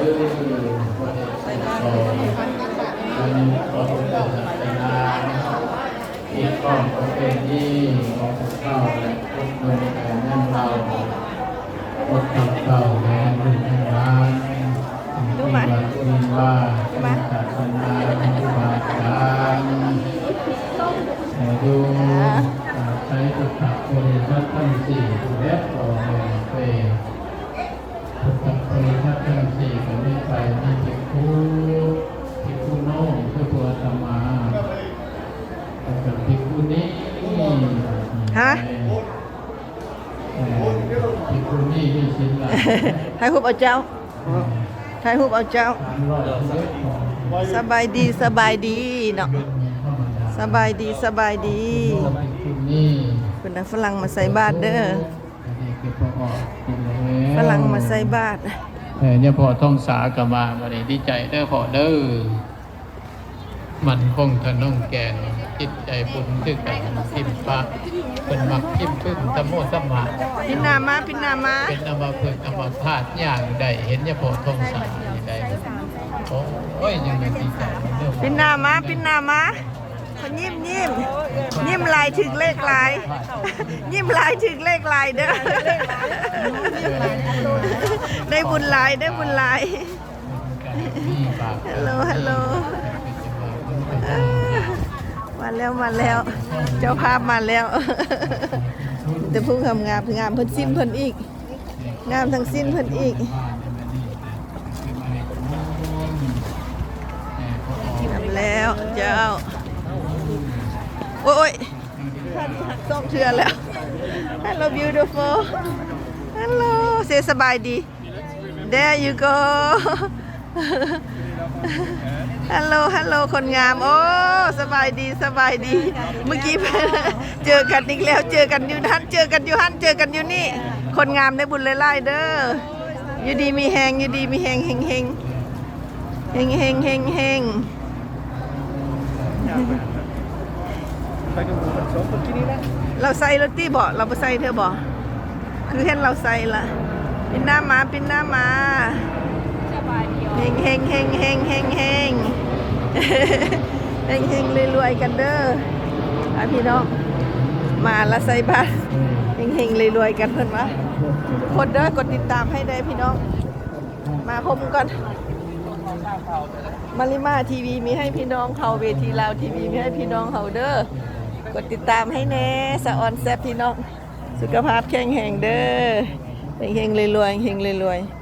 ເອີ ອັນຂອບຄຸນສາສະໜາ ທີ່ຄອງປະເພນີຂອງພວກເຮົາ ແລະ ຄົນເມືອງແຂວງນາງລາວ ຄົນເຖົ້າແລະລຸ້ນຫຼານ ທີ່ວ່າ ທີ່ວ່າສາສະໜາ ຄູບາອາຈານ ແລະ ຢູ່ ອາໄສພຸດທະບໍລິສັດທັງສີ່ ຜູ້ແລະພໍ່ແມ່ເປ ພຸດທະບໍລິສັດທັງສີ່ກໍມີໄປ ມີພິກຂຸ ພິກຂຸໂນ ຄືພວກອາດຕະມາ ແລ້ວກໍພິກຂຸນີ ຮະ? ເອີ ພິກຂຸນີມີສິນຫຼາຍ ຖ່າຍຮູບເອົາເຈົ້າ ຖ່າຍຮູບເອົາເຈົ້າ ສະບາຍດີ ສະບາຍດີເນາະ ສະບາຍດີ ສະບາຍດີ ພຸ້ນນະ ຝຣັ່ງມາໃສ່ບາດເດີ. ຝຣັ່ງມາໃສ່ບາດ ເອີ ຍາພໍ່ທອງສາກໍມາ ມື້ນີ້ດີໃຈເດີພໍ່ເດີ ໝັ້ນຄົງທະນົງແກ່ນ ຈິດໃຈບຸນຄືກັນ ພິມພະ ເພິ່ນມັກພິມປຶ້ມ ທຳໂມທຳມະ ປິ່ນໜ້າມາ ປິ່ນໜ້າມາ ເປັນອຳມະພຶກອຳມະພາດ ຍ່າງໄດ້ ເຫັນຍາພໍ່ທອງສານີ້ໄດ້ ໂອ້ຍ ຍັງໄດ້ດີໃຈເດີ ປິ່ນໜ້າມາ ປິ່ນໜ້າມາ. ຍິ້ມ ຍິ້ມ ຍິ້ມຫຼາຍຖືກເລກຫຼາຍ ຍິ້ມຫຼາຍຖືກເລກຫຼາຍເດີ ໄດ້ບຸນຫຼາຍ ໄດ້ບຸນຫຼາຍ ຮັລໂຫຼ ຮັລໂຫຼ ມາແລ້ວ ມາແລ້ວ ເຈົ້າພາບມາແລ້ວ ແຕ່ຜູ້ງາມໆ ງາມເພິ່ນສິ້ນເພິ່ນອີກ ງາມທັງສິ້ນເພິ່ນອີກ ງາມແລ້ວເຈົ້າ ໂອ້ຍ ທ່ານຮັກສອງເທື່ອແລ້ວ Hello beautiful Hello say ສະບາຍດີ There you go Hello Hello ຄົນງາມ ໂອ້ ສະບາຍດີ ສະບາຍດີ ມື້ກີ້ເຈີກັນອີກແລ້ວ ເຈີກັນຢູ່ຫັ້ນ ເຈີກັນຢູ່ຫັ້ນ ເຈີກັນຢູ່ນີ້ ຄົນງາມໄດ້ບຸນຫຼາຍໆເດີ ຢູ່ດີມີແຮງ ຢູ່ດີມີແຮງ ເຮັງໆ ເຮັງໆ ເຮັງໆ ເຮັງໆ ລາວໃສ່ໂລຕິບໍ ລາວບໍ່ໃສ່ເທື່ອບໍ ຄືເຫັນລາວໃສ່ລະ ປິ່ນໜ້າມາ ປິ່ນໜ້າມາ ເຮັງໆ ເຮັງໆ ເຮັງໆ ເຮັງໆ ເຮັງໆ ລວຍໆ ກັນເດີ ອ່າ ພີ່ນ້ອງ ມາລະໃສ່ບາດ ເຮັງໆ ລວຍໆ ກັນເພິ່ນວ່າ ທຸກຄົນເດີ ກົດຕິດຕາມໃຫ້ແດ່ພີ່ນ້ອງ ມາພົບກັນ ມາລິມາທີວີ ມີໃຫ້ພີ່ນ້ອງເຂົ້າ ເວທີລາວທີວີ ມີໃຫ້ພີ່ນ້ອງເຮົາເດີ ກົດຕິດຕາມໃຫ້ແດ່ ສະອອນແຊບ ພີ່ນ້ອງ ສຸຂະພາບແຂງແຮງເດີ ເຮັງໆ ລວຍໆ ເຮັງໆ ລວຍໆ.